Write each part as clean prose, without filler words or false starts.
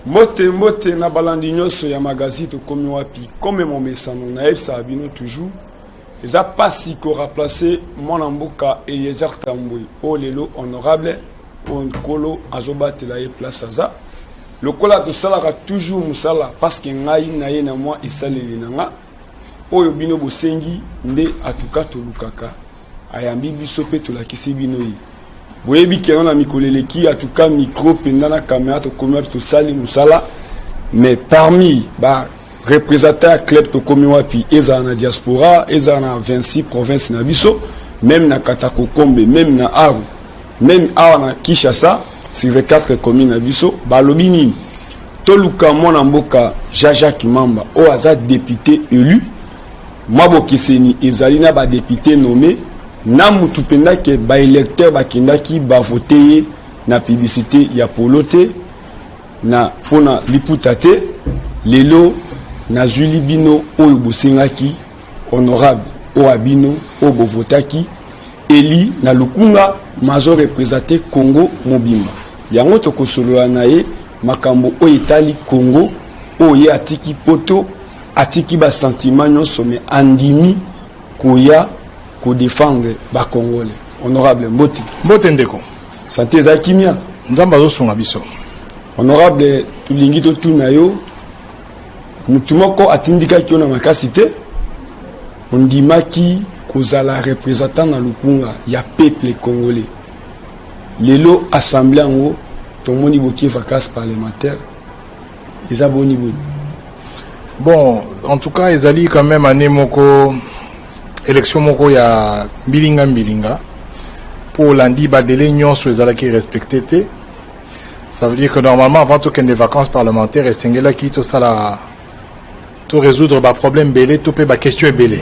Mbote mbote na balandi nyonso ya magazine Tokomi Wapi. Comme momesano, nayebisaka bino toujours, eza mpasi koremplace mwana mboka Eliezer Tambwe, oyo lelo honorable, oyo Nkolo azobatela ye place aza. Lokola tosalaka toujours mosala, parce que ngai na ye na mwa esaleli na nga oyo bino bosengi nde atuka tolukaka, ayambi biso mpe tolakisi bino ye. Boyebi keno na mikolo eleki, atuka micro mpenza na caméra, Tokomi Wapi, tosali mosala, mais parmi ba représentant ya club Tokomi Wapi, ezala na diaspora, ezala na 26 province na biso, même na Katakokombe, même na Aru, même awa na Kinshasa, sur 24 commune na biso, balobi nini? Toluka mwana mboka Jean-Jacques Mamba, oyo aza député élu. Mwa bokeseni ezali na badéputé nommé na mutu mpenza ke baélecteur bakendaki bavote ye na publicité ya polo te, na mpona liputa te. Lelo nazwili bino oyo bosengaki, honorable oyo abino oyo bovotaki eli na Lukunga, mazo représente Congo mobimba. Yango tokosolola na ye makambo oyo etali Congo, oyo ye atiki poto, atiki basentiment nyonso, me andimi koya kodéfendre Bacongolais. Honorable, mbote. Mbote, ndeko. Santé eza kimia? Nzambe azosunga biso. Honorable, tolingi totuna yo, mutu moko atindikaki yo na makasi te, ondimaki kozala représentant na Lukunga ya peuple congolais. Lelo assemblée yango tomoni bokie vacances parlementaire, eza boni boni? Bon, en tout cas ezali quand même année moko, élection moko ya mbilinga mbilinga, mpo olandi badélai nyonso ezalaki respecté te. Ça veut dire que normalement, avant tokende vacances parlementaires, esengelaki tosala, to résoudre baproblème ebele to mpe baquestion ebele.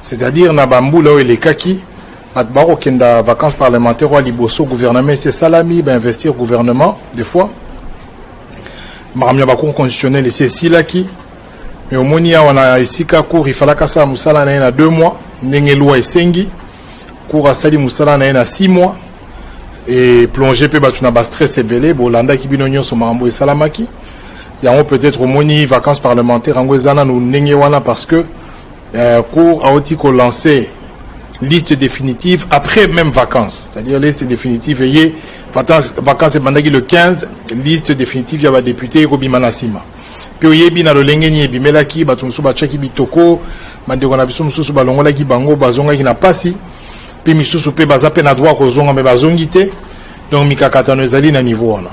C'est-à-dire na bambula oyo elekaki, bato bakokenda vacances parlementaires oyo liboso gouvernement esi esalami, bainvestir gouvernement. Des fois makambo ya bacour constitutionnel esi esilaki, mais omoni awa na esika cour ifalaka asala mosala na ye na 2 mois, ndenge loi esengi, cour asali mosala na ye na 6 mois, e plonge mpe bato na bastress ebele. Bolandaki bino nyonso makambo esalamaki yango. Peut-être omoni vacances parlementaire yango eza nanu ndenge wana, parce que cour auti kolancer liste définitive après même vacances. C'est-à-dire liste définitive eye, vacances ebandaki le 15, liste définitive ya badéputé ekobima na nsima. Mpe oyebi na lolenge nini ebimelaki, bato mosusu batiaki bitoko, bandeko na biso mosusu balongolaki bango, bazongaki na pasi, mpe misusu mpe baza mpe na droit kozonga, me bazongi te. Donc mikakatano ezali na niveau wana.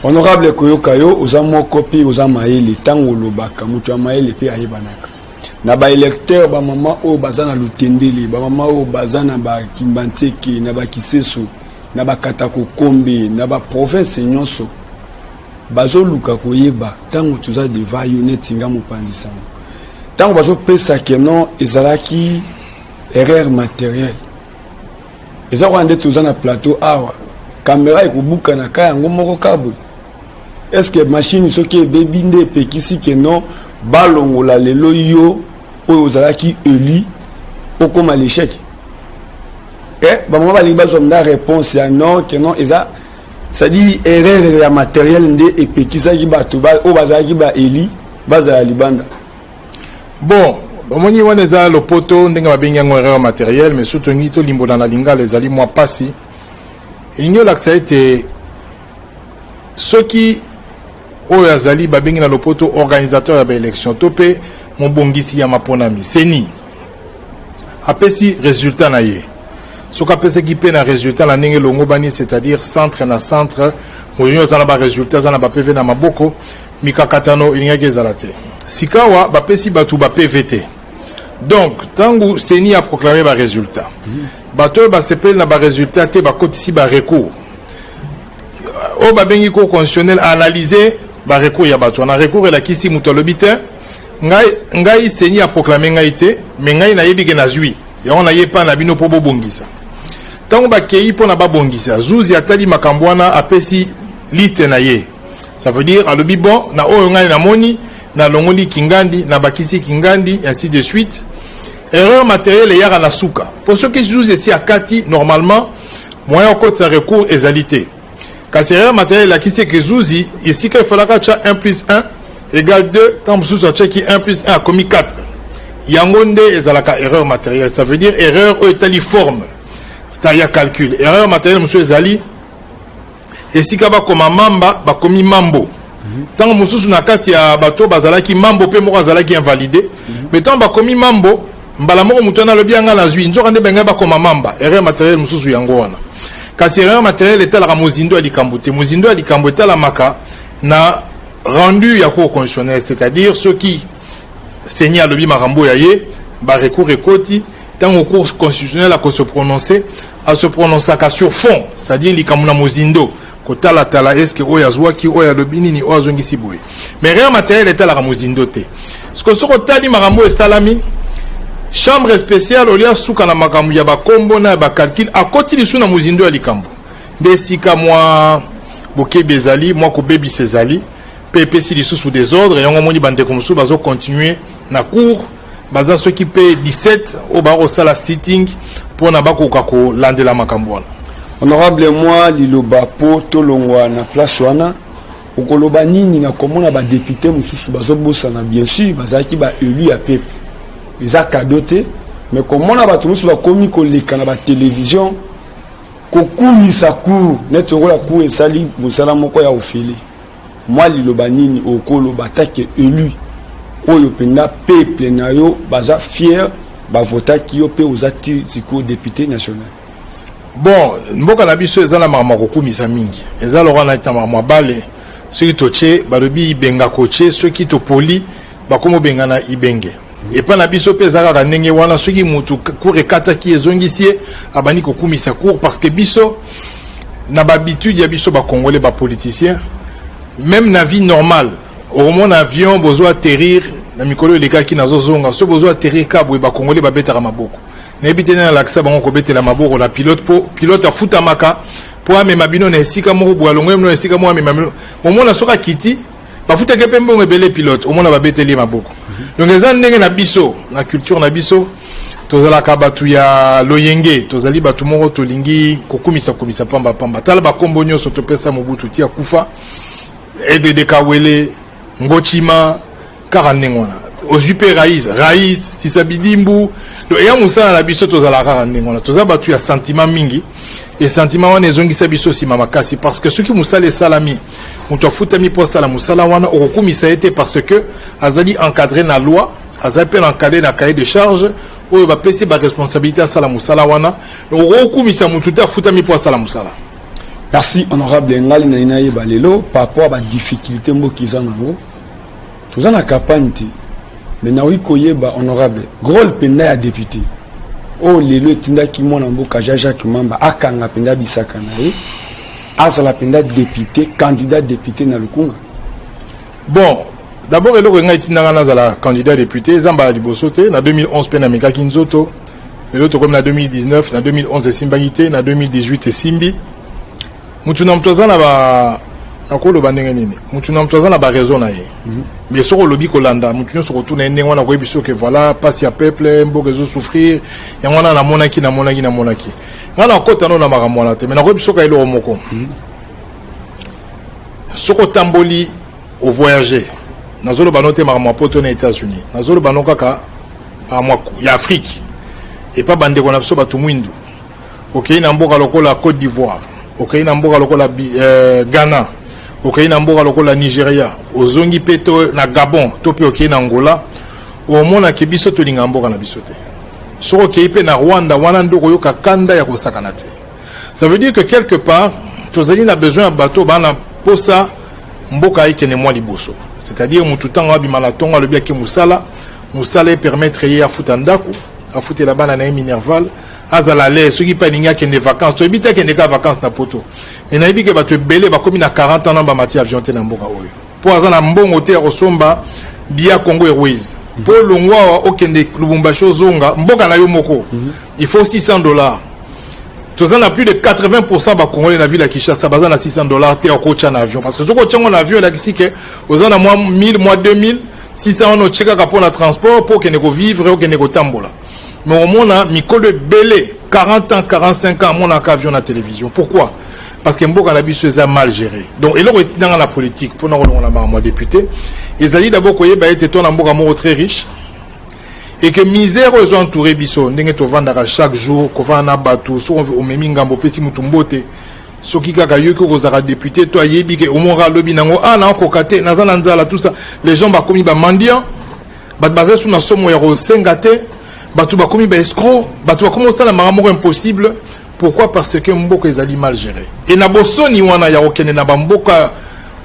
Honorable, koyoka yo, oza moko mpe oza mayele. Ntango olobaka, moto ya mayele mpe ayebanaka na baélecteur. Bamama oyo baza na Lutendele, bamama oyo baza na Bakimbanseke, na Bakiseso, na Bakatakokombe, na baprovince nyonso, bazoluka koyeba ntango toza devant yo neti nga mopanzi sango, ntango bazopesa keno ezalaki erreur matériel, eza kaka nde toza na plateau awa, caméra ekobukana ka yango moko ka boye. Est ce que machine soki ebebi nde epekisi keno balongola lelo yo oyo ozalaki élu okóma l'échec? Bamama balingi bazwa nda réponse ya non, ke non, eza, c'est-à-dire erreur ya matériel nde epekisaki bato oyo bazalaki baélu bazala libanda. Bon, omoni, wana eza lopoto ndenge babengi yango erreur matériel, mais surtout ngi tolimbola na lingala ezali mwa pasi. Elingi olakisa ete soki oyo azali babengi na lopoto organisateur ya baélection to mpe mobongisi ya maponami, CENI, apesi résultat na ye, soki apesaki mpe na résultat na ndenge elongobani, c'est-à-dire centre na centre, moto nyonso aza na barésultat, aza na baPV na maboko, mikakatano elingaki ezala te. Sikawa bapesi bato baPV te. Donc ntango CENI aproclame barésultat, bato oyo basepeli na barésultat te bakotisi barecours oyo babengi cour constitutionnel. Analyse barecours ya bato wana. Recours elakisi moto alobi te: ngai, ngai CENI aproclame ngai te, me ngai nayebi ke nazwi yango, naye mpa na bino mpo bobongisa. Ntango bakei mpo na babongisa, zuzi atali makambo wana, apesi liste na ye. Ça veut dire alobi: bon, na oyo ngai namoni, nalongoli kingandi, nabakisi kingandi, ainsi de suite. Erreur matérielle eyaka na suka, mpo soki zuzi esi akati, normalement moyen okotisa recours ezali te. Kasi erreur matérielle elakisi eke zuzi, esika efalaka atya 1 plus 1 égale 2, ntango mosusu atiaki 1 plus 1 akomi 4. Yango nde ezalaka erreur matérielle. Ça veut dire erreur oyo etali forme ya calcul. Erreur matérielle mosusu ezali esika bakoma mamba, bakomi mambo. Ntango mosusu na kati ya bato bazalaki mambo mpe moko azalaki invalidé, mais ntango bakomi mambo, mbala moko moto wana alobi: "Yanga nazwi." Nzoka nde bengai bakoma mamba. Erreur matérielle mosusu yango wana. Kasi erreur matérielle etalaka mozindo ya likambo te. Mozindo ya likambo etalamaka na rendu ya Cour constitutionnelle, c'est-à-dire soki CENI alobi makambo ya ye, barecours ekoti. Ntango Cour constitutionnelle akose prononcer, ase prononçaka sur fond, c'est-à-dire likambo na mozindo, kotalatala eske oyo azwaki, oyo alobi nini, oyo azongisi boye. Mais erreur matérielle etalaka mozindo te. Siko soki otali makambo oyo esalami, chambre spéciale olia suka na makambo ya bakombo na ya bacalcul, akoti lisu na mozindo ya likambo. Nde esika mwa bokebi ezali, mwa kobebisa ezali, mpe epesi lisusu désordre. Yango omoni bandeko mosusu bazocontinue na cour, baza soki mpe 17 oyo bakosala sitting mpona bakoka kolandela makambo wana. Honorable, mwa liloba mpo tolongwa na place wana. Okoloba nini na komona badéputé mosusu bazobosana? Bien sûr bazalaki baélu ya peuple, eza cadeau te, mais komona bato mosusu bakomi koleka na batélévision kokumisa cour neti lokola cour esali mosala moko ya ofele, mwa liloba nini okoloba take élu oyo mpenza peuple na yo baza fier, bavotaki yo mpe oza ti sikoyo député national? Bon, mboka na biso eza na makambo ya kokumisa mingi. Eza lokola na makambo ya bale. Soki totie, balobi ibenga kotie, soki topoli, bakomi obengana ibenge. Epai na biso mpe eza kaka ndenge wana. Soki mutu cour ekataki, ezongisi ye, abandi kokumisa cour, parce que biso na bahabitude ya biso bacongolais, bapoliticien, même na vie normale, okomona avion bozo atterrir. Na mikolo elekaki, nazozonga, so bozo atterrir ka boye, bacongolais babetaka maboko. Nayebi te nde nalakisa bango kobetela maboko na pilote, mpo pilote afutamaka mpo amema bino na esika moko boye, alongoli bino na esika moko, amema bino. Omona soki akiti, bafutaki mpe mbongo ebele pilote, omona babeteli ye maboko. Donc eza ndenge na biso, na culture na biso, tozalaka bato ya loyenge, tozali bato moko tolingi kokumisa kumisa pamba pamba. Tala bakombo nyonso topesa Mobutu ti akufa: Edede Kawele, Ngochima, kaka ndenge wana. Ozwi mpe Raïs, Raïs Sisa Bidimbu. Donc eya mosala na biso, tozalaka kaka ndenge wana. Toza bato ya sentiment mingi, e sentiment wana ezongisa biso nsima makasi, parce que soki mosala esalami, moto afutami mpo asala mosala wana, okokumisa ye te, parce que azali encadré na loi, azali mpe encadré na cahier de charge oyo bapesi baresponsabilité asala mosala wana. Okokumisa motu te, afutami mpo asala mosala. Merci, honorable. Ngali na nayeba lelo, par rapport à badifficulté mboka eza nango, toza na campagne te, mais nakoki koyeba, honorable, rôle mpenza ya député oyo lelo etindaki mwana mboka Jean-Jacques Mamba akanga mpenza bisaka na ye, azala mpenza député, candidat député na Lukunga? Bon, d'abord, eloko ngai etindanga nazala candidat député, eza mbala liboso te. Na 2011 mpe namekaki nzoto. Lelo tokomi na 2019. Na 2011 esimbaki te, na 2018 esimbi. Mutu na mutu aza na ba, nakoloba ndenge nini, mutu na mutu aza na baraison na ye. Mais soki olobi kolanda mutu nyonso, kotuna ye ndenge wana, koyebi soki voilà, mpasi ya peuple, mboka ezosouffrir, yango wana namonaki namonaki namonaki Ngai nakota no na makambo wana te, mais nakoyebi soki eloko moko: soki otamboli, ovoyage, nazoloba no te makambo ya Poto na États-Unis, nazoloba no kaka makambo ya Afrique, epa bandeko na biso bato mwindu. Okei na mboka lokola Côte d'Ivoire, okei na mboka lokola Ghana, okei na mboka lokola Nigeria, ozongi mpe to na Gabon, to mpe okei na Angola, omonaki biso tolinga mboka na biso te. Soki okei mpe na Rwanda wana, nde okoyoka kanda ya kosakana te. Ça veut dire que quelque part tozali na besoin ya bato bana posa mboka ekende mwa liboso, c'est-à-dire motu ntango abima na ntongo, alobi ake mosala, mosala epermettre ye afuta ndako, afutela bana na ye minerval, azala l'aise. Soki mpe alingi akende vacance, toyebi te, akende kaka vacance na Poto. Mais nayebi ke bato ebele bakomi na 40 ans na bamati avion te na mboka oyo, mpo aza na mbongo te ya kosomba bia Congo Airways mpo longwa awa okende Lubumbashi, ozonga mboka na yo moko, il faut 600 $. Toza na plus de 80 bacongolais na ville ya Kinshasa baza na 600 $ te ya kotya na avion, parce que soki otyango na avion, elakisi ke oza na mwa 1000, mwa 2000, 600 wana otie kaka mpo na transport, mpo okende kovivre, okende kotambola. Mais omona mikolo ebele, 40 ans, 45 ans, amonaka avion na télévision. Pourquoi? Parce que mboka na biso eza mal géré. Donc eloko etindanga na politique mpona kolongola makambo ya député ezali d'abord koyeba ete to na mboka moko très riche et que misère oyo ezo entouré biso, ndenge tovandaka chaque jour, kovanda na bato, soki omemi ngambo, opesi mutu mbote, soki kaka yoki okozalaka député to ayebi ke omonaka, alobi nango: "Ah, naokoka te, naza na nzala," tout ça. Les gens bakomi bamendiant, bato baza su na somo ya kosenga te, bato bakomi baescroc, bato bakomi kosala makambo moko impossible. Pourquoi? Parce que mboka ezali mal géré. E na bosoni wana ya kokende na bamboka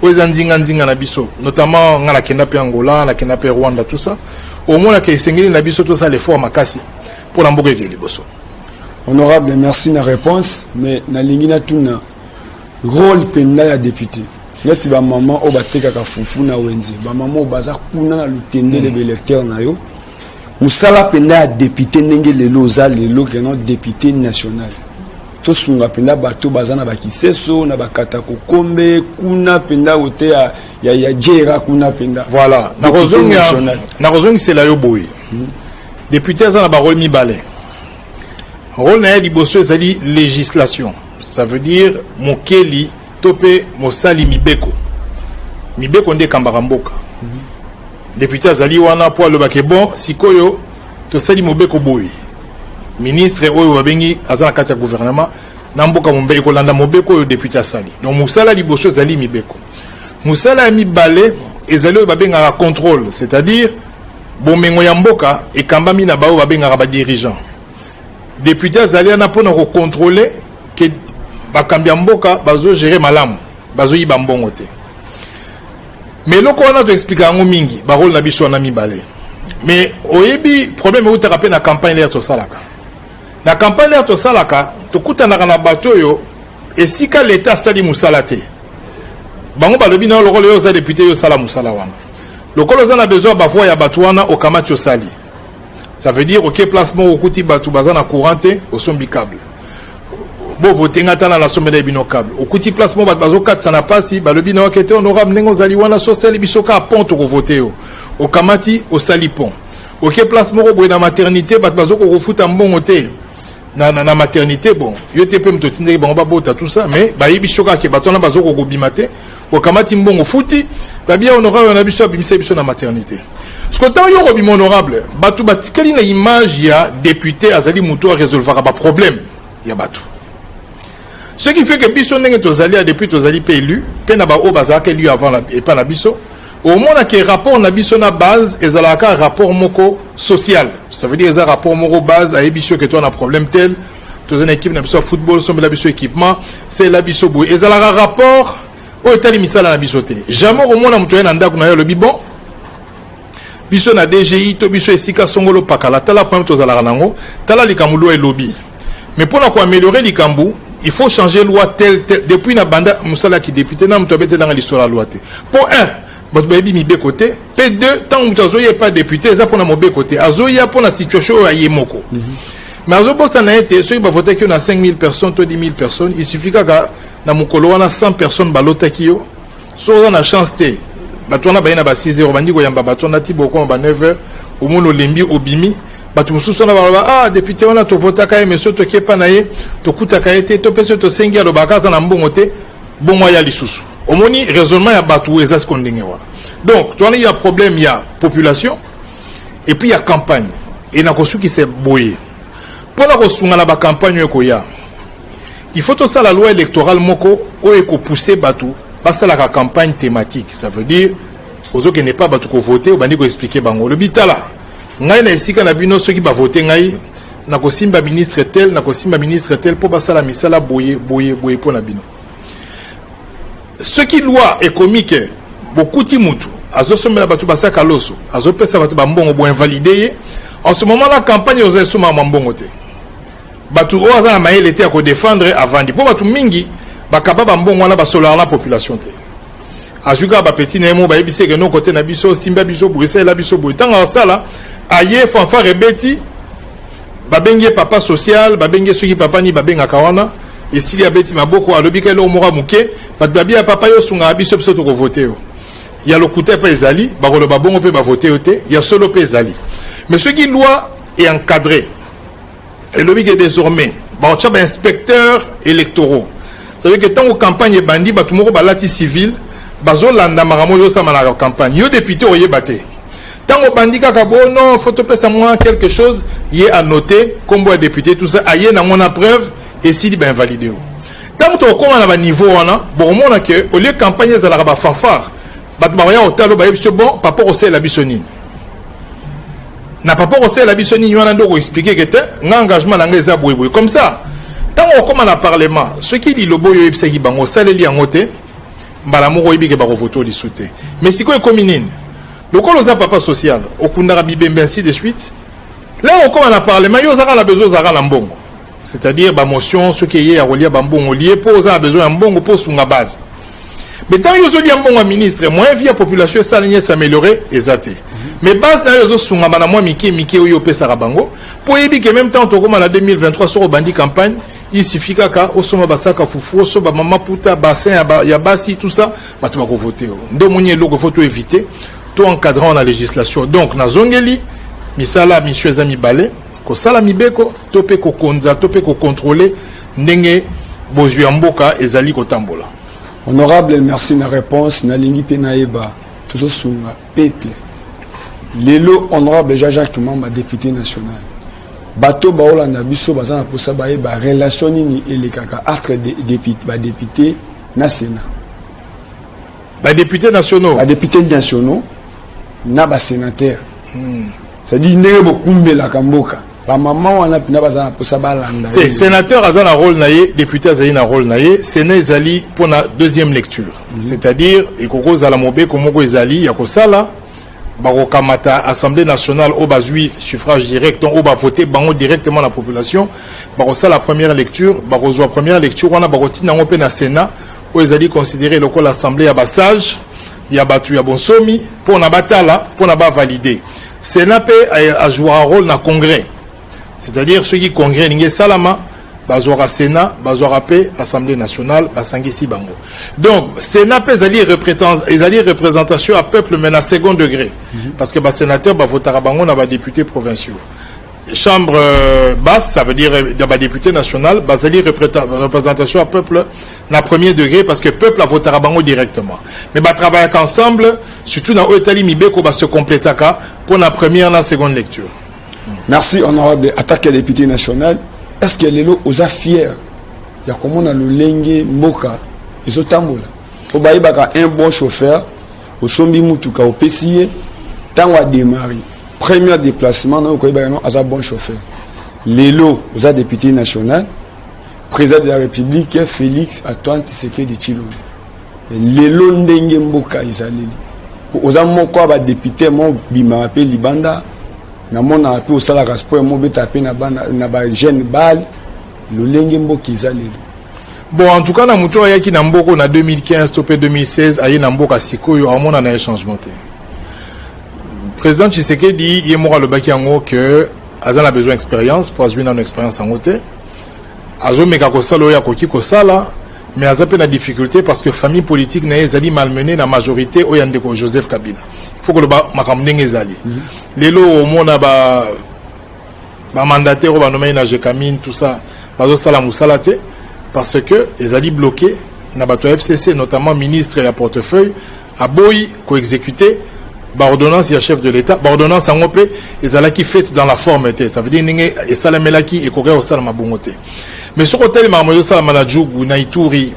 oyo eza nzinga-nzinga na biso, notamment nga nakenda mpe Angola, nakenda mpe Rwanda, tout ça, omonaka esengeli na biso tosala effort makasi mpo na mboka ekee liboso. Honorable, merci na réponse, mais nalingi natuna rôle mpenza ya député. Neti bamama oyo batekaka fufu na wenze, bamama oyo baza kuna na Lutendele, baélecteur na yo, mosala mpenza ya député, ndenge lelo oza lelo keno député national, tosunga mpenza bato baza na bakiseso, na bakata kokombe kuna mpenza, kote ya jera kuna mpenza. Voilà, nakozongisela yo boye: député aza na barôle mibale. Rôle na ye liboso ezali législation, ça veut dire mokeli to mpe mosali mibeko. Mibeko nde ekambaka mboka. Député azali wana mpo alobaki: "Bon, sikoyo tosali mobeko boye." Ministre oyo babengi aza na kati ya gouvernement na mboka mombe ekolanda mobeko oyo député asali. Donc mosala liboso ezali mibeko. Mosala ya mibale ezali oyo babengaka contrôle, c'est-à-dire bomengo ya mboka ekambami na baoyo babengaka badirigeant. Député azali wana mpona kocontrôler ke bakambi ya mboka bazogérer malamu, bazoyiba mbongo te. Mais eloko wana toexplika yango mingi, barôle na biso wana mibale. Mais oyebi, problème eutaka mpe na campagne. Lere tosalaka na campagne, lere tosalaka, tokutanaka na bato oyo esika leta asali mosala te, bango balobi na yo: "Lokola yo oza député, yo osala mosala wana. Lokola oza na besoin ya bavoix ya bato wana, okamati, osali." Ça veut dire oke place moko, okuti bato baza na courant te, osombi câble: "Bovote nga, tala, nasombela bino câble." Okuti place moko, bato bazokatisa na pasi, balobi na yoke te: "Honorable, ndenge ozali wana, so osali biso kaka pont, tokovote yo." Okamati, osali pont. Oke place moko boye na maternité, bato bazokoka kofuta mbongo te na maternité. Bon, yo te mpe moto otindaki bango babota, tout ça, mais bayebi so kaka ke bato wana bazokoka kobima te. Okamati mbongo, futi, babia: "Honorable na biso abimisa biso na maternité." Parce que ntango yo kobima honorable, bato batikali na image ya député azali moto arésolvaka baproblème ya bato. Ce qui fait que biso, ndenge tozali ya depuis tozali mpe élu, mpe na baoyo bazalaka élu avant epa na biso, omonaka rapport na biso na base ezalaka rapport moko social. Ça veut dire eza rapport moko base ayebi biso ke toza na problème tel, toza na équipe na biso ya football, sombela biso équipement, sela biso boye. Ezalaka rapport oyo etali misala na biso te. Jamais okomona moto aye na ndako na ye, alobi: "Bon, biso na DGI to biso esika songolo pakala, tala problème tozalaka nango, tala likambo loi elobi, mais mpona koaméliorer likambo, il faut changer loi tel tel." Depuis na banda mosala yaki député, na moto abetelanga lisolo ya loi te. Mpo 1, bato bayebi mibeko te, mpe 2, ntango moto azoya epa député, eza mpona mobeko te, azoya mpona situation oyo aye moko. Mais azobosana ete soki bavotaki yo na 5000 personnes to 10 000 personnes, il suffit kaka na mokolo wana 100 personnes balotaki yo. So oza na chance te, bato wana baye na ba 6 heures, bandi koyamba bato wana ti bokoma ba 9 heures, omoni olembi, obimi. Bato mosusu wana baloba: "Ah, député wana tovotaka ye, mais so toki epa na ye, tokutaka ye te, to mpe so tosengi, alobaka aza na mbongo te." Bongo aya lisusu. Omoni raisonnement ya bato eza siko ndenge wana. Donc towana ya problème ya population et puis ya campagne. E na kosukisa boye: mpona kosunga na bacampagne oyo ekoya, il faut tosala loi électorale moko oyo ekopousse bato basalaka campagne thématique. Ça veut dire ozokende pa bato kovote, obandi koexpliquer bango, olobi: "Tala, ngai na esika na bino, soki bavote ngai, nakosimba ministre tel, nakosimba ministre tel mpo basala misala boye boye boye mpo na bino." Soki loi ekomi ke bokuti mutu azosombela bato basaka loso, azopesa bato bambongo, boinvalide ye, en ce moment là campagne oza esomaka mwa mbongo te. Bato oyo aza na mayele te ya kodéfendre avandi, mpo bato mingi bakaba bambongo wana, basololaka na population te. Azwi kaka bapeti na ye mo, bayebisi eke noko te na biso, osimba biso boye, esalela biso boye. Ntango asala, aye, fanfare ebeti, babengi ye papa social, babengi ye soki papa nini babengaka wana. Esili, abeti maboko, alobi ka eloko moko ya moke, bato babi ya papa, yo osungaka biso, biso tokovote yo. Ya lokuta mpe ezali, bakoloba bongo mpe bavote yo te. Ya solo mpe ezali. Mais soki loi encadré, elobi ke désormais baotya bainspecteurs électoraux. Ça veut dire que ntango campagne ebandi, bato moko balati civil bazolanda makambo oyo osama na campagne. Yo député oyeba te. Ntango obandi kaka bo non, faut topesa mwa quelque chose, ye anote nkombo ya député, tout ça, aye nango na preuve, esili, bainvalide yo. Ntango tokokóma na baniveau wana, bokomona ke au lieu campagne ezalaka bafanfare, bato bakoya kotala, bayebi biso: bon, papa kosalela biso nini? Na papa kosalela biso nini wana nde okoexplike ke te, nga engagement na ngai eza boyeboye. Comme ça, ntango okóma na parlement, soki liloba oyo oyebisaki bango osaleli yango te, mbala moko oyebi ke bakovote lisu te. Mais sikoyo ekomi nini? Lokola oza papa social, okundaka bibembe, ainsi de suite, lelo okóma na parlement, yo ozalaka na besoin, ozalaka na mbongo, c'est-à-dire bamotion soki eye ya kolia bambongo lie, mpo oza na besoin ya mbongo mpo osunga base. Mais ntango yo ozolia mbongo ya ministre, moyen vie ya population esala nini, esameliore eza te. Mais base na yo ezosungama na mwa mike mike oyo opesaka bango, mpo oyebi ke même temps tokóma na 2023, soki obandi campagne, il suffit kaka osomba basaka fufu, osomba mama puta, bassin ya basi, tout ça, bato bakovote yo. Nde omoni eloko faut toéviter, to encadrer na législation. Donc nazongeli misala, mission eza mibale: kosala mibeko to mpe kokonza to mpe kocontrôle ndenge bozwi ya mboka ezali kotambola. Honorable, merci na réponse. Nalingi mpe nayeba, tozosunga peuple lelo. Honorable Jean-Jacques Mamba, député national, bato baolanda biso baza na mposa bayeba relation nini elekaka entre badéputé na Sénat. Badéputé nationaux. Badéputé nationaux na basénateur, c'est-à-dire ndenge bokumbelaka mboka. Bamama wana mpena baza na mposa balanda. Te, sénateur aza na rôle na ye, député azali na rôle na ye. Sénat ezali mpona deuxième lecture, c'est-à-dire ekoki kozala mobeko moko ezali ya kosala, bakokamata Assemblée nationale oyo bazwi suffrage direct, donc oyo bavote bango directement na population, bakosala première lecture. Bakozwa première lecture wana, bakotinda yango mpe na Sénat oyo ezali considéré lokola assemblée ya basage, ya bato ya bonsomi, mpona batala, mpona bavalide. Sénat mpe ajouera rôle na congrès, c'est-à-dire soki congrès elingi esalama, bazwaka Sénat, bazwaka mpe Assemblée nationale, basangisi bango. Donc Sénat mpe ezali représentation ya peuple, mais na second degré, parce que basénateur bavotaka bango na badéputé provinciaux. Chambre basse, ça veut dire ya badéputé national, bazali représentation ya peuple na premier degré, parce que peuple avotaka bango directement. Mais batravaillaka ensemble, surtout na oyo etali mibeko, base complétaka mpo na première na seconde lecture. Merci, honorable. Attaque ya député national, est ce que lelo oza fier ya komona lolenge mboka ezotambola? Po bayebaka un bon chauffeur, osombi mutuka, opesi ye, ntango adémarre premier déplacement na oyo, koyebaka no aza bon chauffeur. Lelo oza député national, président de la République Félix Antoine Tshisekedi Tshilombo, lelo ndenge mboka ezaleli, oza moko ya badéputé mo bimaka mpe libanda, namonaka mpe osalaka sport, mo obetaka mpe na bajeune bale. Lolenge mboka eza lelo? Bon, en tout cas, na moto ayaki na mboka na 2015 to mpe 2016, aye na mboka sikoyo, amona na ye changement te. Président Tshisekedi ye moko alobaki yango ke aza na besoin expérience, mpo azwi nano expérience yango te. Azomeka kosala oyo akoki kosala, mais aza mpe na difficulté, parce que famille politique na ye ezali malmené na majorité oyo ya ndeko Joseph Kabila. Il faut koloba makambo ndenge ezali. Lelo omona ba bamandataire oyo banomai na Gécamines, tout ça, bazosala mosala te, parce que ezali bloqué na bato ya FCC, notamment ministre ya portefeuille aboyi koexécuter baordonnance ya chef de l'État. Baordonnance yango mpe ezalaki faite dans la forme te, ça veut dire ndenge esalamelaki ekoki kosalama bongo te. Mais soki otali makambo ezosalama na Djugu, na Ituri,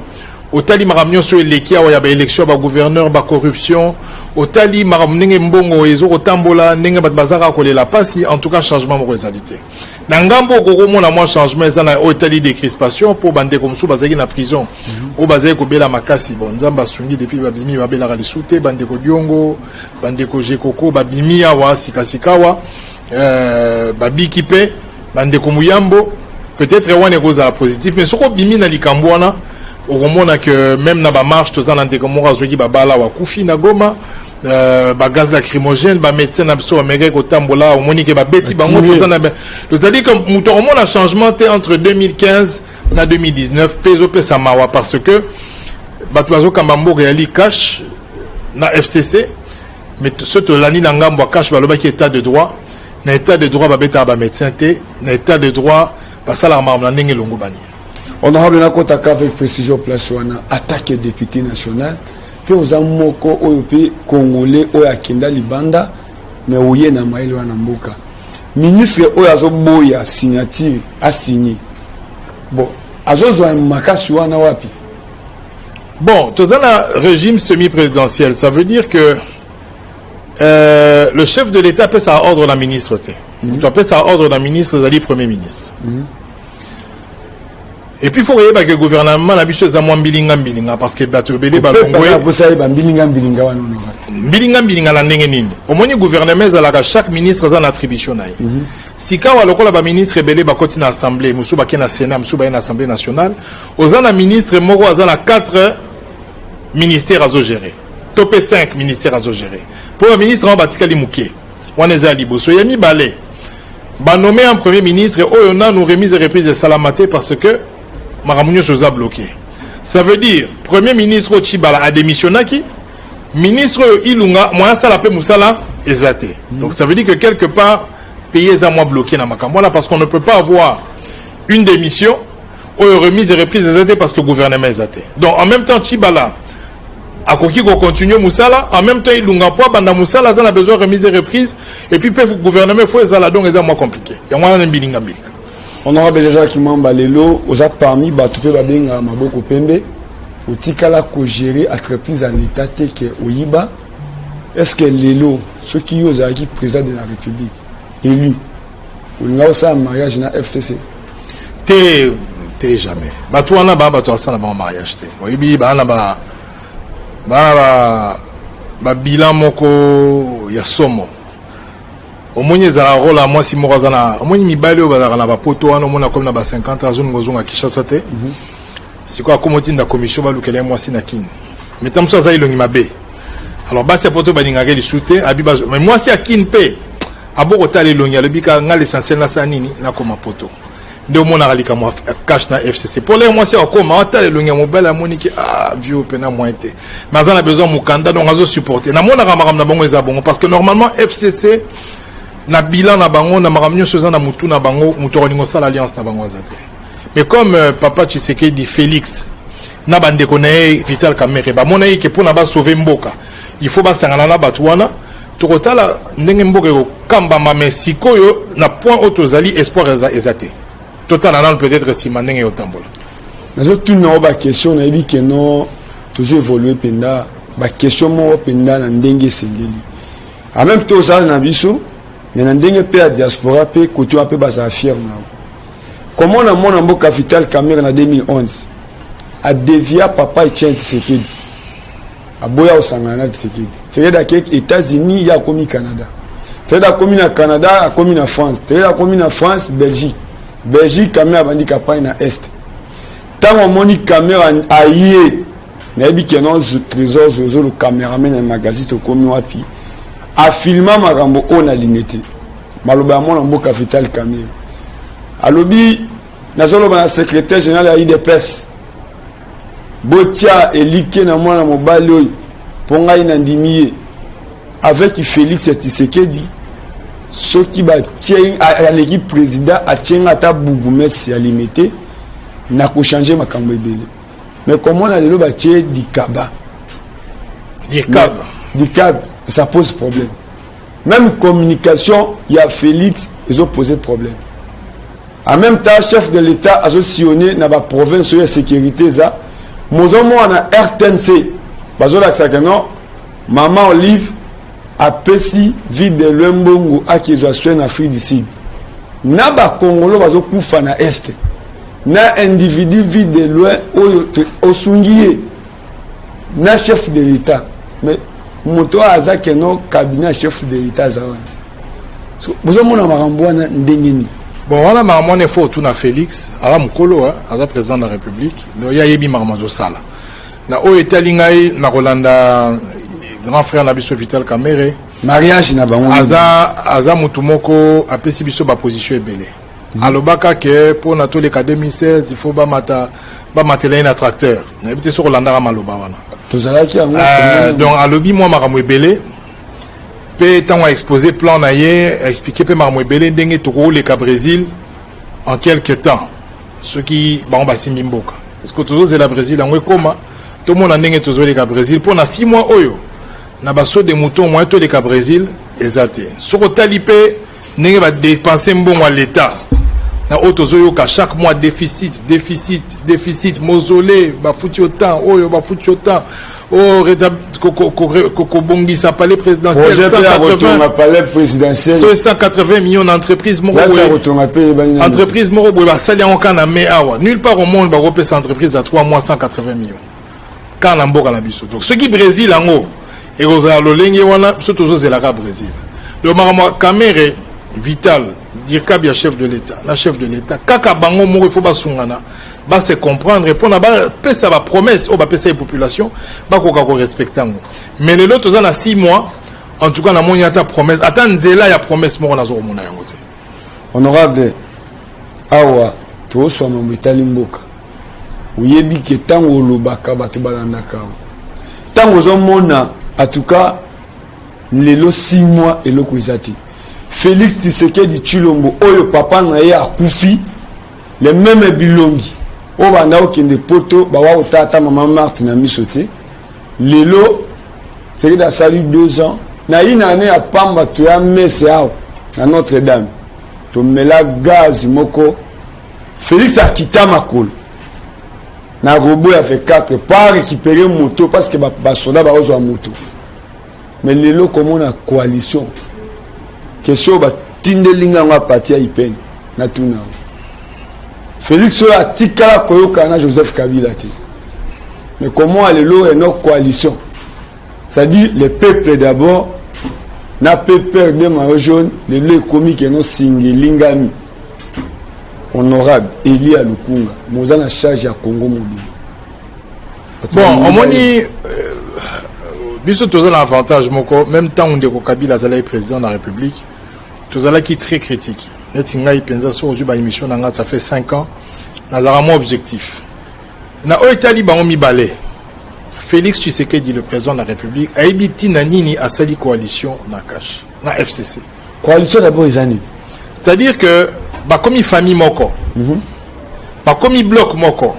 otali makambo nyonso eleki awa ya baélection ya bagouverneur, bacorruption, otali makambo ndenge mbongo ezokotambola, ndenge bato bazaka kolela mpasi, en tout cas changement moko ezali te. Na ngambo okokomona mwa changement eza na oyo etali décrispation, mpo bandeko mosusu bazalaki na prison, oyo bazalaki kobela makasi, bon, Nzambe asungi, depuis babimi babelaka lisu te. Bandeko Diongo, bandeko Jekoko babimi awa sikasika awa, babiki mpe bandeko Muyambo. Peut-être wana ekozala positif, mais soki obimi na likambo wana, okomona ke même na bamarche, toza na ndeko moko azwaki babala, wakufi na Goma, bagaz lacrymogène, bamédecin na biso bamekaki kotambola, omoni ke babeti bango. Toza na, c'est-à-dire que moto akomona changement te entre 2015 na 2019, mpe ezopesa mawa, parce que bato bazokamba mboka yali CACH na FCC. Mais so tolandi na ngambo ya CACH, balobaki état de droit. Na état de droit babetaka bamédecin te, na état de droit basalaka makambo na ndenge elongo bani. Honorable, nakotaka avec précision place wana. Attaque député national mpe oza moko oyo mpe Congolais oyo akenda libanda, mais oye na mayele wana. Mboka, ministre oyo azoboya signature, asigne, bon, azozwa makasi wana wapi? Bon, toza na régime semi-présidentiel. Ça veut dire que le chef de l'État apesa ordre na ministre te. Moto apesa ordre na ministre ezali Premier ministre. Et puis, il faut koyeba ke gouvernement na biso eza mwa mbilinga mbilinga, parce que bato ebele balongwe. Posa yeba mbilinga mbilinga wana, honorable. Mbilinga mbilinga na ndenge nini? Omoni, gouvernement ezalaka, chaque ministre aza na attribution na ye. Sikawa, lokola baministre ebele bakoti na Assemblée, mosusu bake na Sénat, mosusu baye na Assemblée nationale, oza na ministre moko aza na 4 ministère azogérer, to mpe 5 ministère azogérer, mpo baministre wana batikali moke. Wana eza ya liboso. Ya mibale, banome un Premier ministre oyo nanu remise et reprise esalama te, parce que makambo nyonso eza bloqué. Ça veut dire Premier ministre oyo Tshibala adémissionnaki, ministre oyo Ilunga, moyen asala mpe mosala eza te. Donc ça veut dire que quelque part pays eza mwa bloqué na makambo wana, parce qu'on ne peut pas avoir une démission oyo remise et reprise eza te, parce que gouvernement eza te. Donc en même temps Tshibala akoki kocontinue mosala, en même temps Ilunga, po abanda mosala, aza na besoin remise et reprise, et puis mpe gouvernement faut ezala. Donc eza mwa compliqué, yango wana na mbilinga mbilinga. Honorable Jacques Mamba, lelo oza parmi bato mpe babengaka maboko pembe. Otikala kogérer entreprise ya l'État te ke oyiba. Est ce que lelo, soki yo ozalaki président de la République élu, olinga osala mariage na FCC? Te, te, jamais. Bato wana baa bato basala bango mariage te. Oyebi, baa na ba babilan moko ya somo. Omoni, ezalaka rôle ya mwasi moko aza na, omoni, mibali oyo bazalaka na bapoto wana. Omoni, akomi na ba 50, azoninga ozonga Kinshasa te. Sikoyo akomi otinda commission balukela ye mwasi na Kini. Mais ta mosusu aza elongi mabe. Alors basi ya poto balingaka lisu te. Abi, mais mwasi ya Kini mpe abokotala elongi, alobi ka nga l'essentiel nasala nini, nakoma poto. Nde omonaka likambo ya CACH na FCC. Mpo lere mwasi akoma, atala elongi ya mobali, amoniki: "Ah, vieux mpena moyen te." Mais aza na besoin mokanda, donc azosupporte. Namonaka makambo na bango eza bongo, parce que normalement FCC, na bilan na bango, na makambo nyonso eza na mutu na bango, moto akolinga osala alliance na bango aza te. Mais comme papa Tshisekedi Félix na bandeko na ye Vital Kamerhe bamona ye ke mpona basauve mboka, il faut basangana na bato wana. Tokotala ndenge mboka ekokambama. Mais sikoyo, na point oyo tozali, espoir eza te. Totala nano peut-être nsima ndenge ekotambola. Nazotuna o baquestion, nayebi ke no tozo évolue mpenza, baquestion moko mpenza na ndenge esengeli. En même temps ozala na biso, mais na ndenge mpe ya diaspora mpe kote wana mpe bazala fier na yo. Komona mwana mboka Vital Kamerhe na 2011 adevia papa Etienne Tshisekedi, aboya kosangana na Tshisekedi. Tshisekedi akeki États-Unis, ye akomi Canada. Tshisekedi akomi na Canada, akomi na France. Tshisekedi akomi na France, Belgique. Belgique, Kamerhe abandi campagne na Est. Ntango omoni Kamerhe aye, nayebi ke no Trésor Zozolo, cameraman ya magazine Tokomi Wapi, afilma makambo oyo nalingi te. Maloba ya mwana mboka Vital Kamerhe, alobi: "Nazoloba na secrétaire général ya UDPS, botia elike na mwana mobali oyo, mpo ngai nandimi ye. Avec Félix Tshisekedi, soki batie aleki président, atienga ata bourgmestre ya Limete, nakochange makambo ebele." Mais komona lelo batie Dikaba. Dikab. Dikab, ça pose problème. Même communication ya Félix ezopose problème. En même temps, chef de l'État azosillonne na baprovince oyo ya sécurité eza. Mozomona na RTNC bazolakisaka non, mama Olive apesi Vue de Loin mbongo, akezwa soin na Afrique du Sud, na bakongolo bazokufa na Est, na individu Vue de Loin oyo osungi ye na chef de l'État. Mais moto oyo aza keno cabinet ya chef de l'État aza wana. So, bozomona makambo wana ndenge nini? Bon, wana makambo wana efo otuna Félix. Aza mokolo, aza président de la République, donc ye ayebi makambo azosala. Na oyo etali ngai, na kolanda grand frère na biso Vital Kamerhe, mariage na bango. Aza mutu moko apesi biso baposition ebele. Alobaka ke mpona toleka 2016, il faut bamata, bamatela ye na tracteur. Nayebi te soki olandaka maloba wana. Tozalaki yango. Donc alobi mwa makambo ebele mpe ntango aexpose plan na ye, aexplike mpe makambo ebele ndenge tokoleka Brésil en quelque temps. Soki bango basimbi mboka, est ce que tozozela Brésil yango ekóma, tomona ndenge tozoleka Brésil mpo na 6 mois oyo na basaut de mouton? Moyen toleka Brésil eza te. Soki otali mpe ndenge badépenser mbongo ya l'État na oyo tozoyoka chaque mois, déficit, déficit, déficit, mausolée bafuti autant, oyo bafuti autant, oyo kobongisa palais présidentiel, 180 millions d'entreprise moko, entreprise moko boye basali yango kaka na mai awa. Nulle part au monde bakopesa entreprise ya 3 mois 180 millions, kaka na mboka na biso. Donc soki Brésil yango ekozala lolenge wana, biso tozozelaka Brésil. Donc makambo ya Kamerhe, Vital, dircab ya chef de l'État na chef de l'État, kaka bango moko il faut basungana, base comprendre mpona bapesa bapromesse oyo bapesa ye population, bakoka korespecter yango. Mais lelo toza na 6 mois, en tout cas namoni ata promesse, ata nzela ya promesse moko nazokomona yango te. Honorable, awa tozoswa mambo etali mboka. Oyebi ke ntango olobaka, bato balandaka. Ntango ozomona, en tout cas lelo 6 mois eloko eza te. Félix Tshisekedi Tshilombo oyo papa na ye akufi, le même bilongi oyo banda kokende Poto, bawa kotala ata mama Marthe na miso te. Lelo Tshisekedi asali 2 ans na ye na ane ya pamba. Toya messe awa na Notre Dame, tomela gaz moko. Félix akita makolo na robot ya V4 pas récupérer moto, parce que basoda bakozwa moto. Mais lelo komona coalition, question batindeli ngango apati ya ipene, natuna: Félix oyo atikala koyokana na Joseph Kabila te, mais comment lelo eno coalition, c'est-à-dire le peuple d'abord na PPRD maillot jaune, lelo ekomi keno singa elingami? Honorable Elia Lukunga, moza na charge ya Congo mobile. Bon, omoni, biso toza na avantage moko. Même ntango ndeko Kabila azalaki président de la République, tozalaki très critique. Neti ngai mpenza, so ozwi baémission na ngai, ça fait 5 ans nazalaka mwa objectif na oyo etali bango mibale. Félix Tshisekedi, le président de la République, ayebi ntina nini asali coalition na CACH, na FCC. Coalition d'abord eza nini? C'est-à-dire que bakomi famille moko, bakomi bloc moko.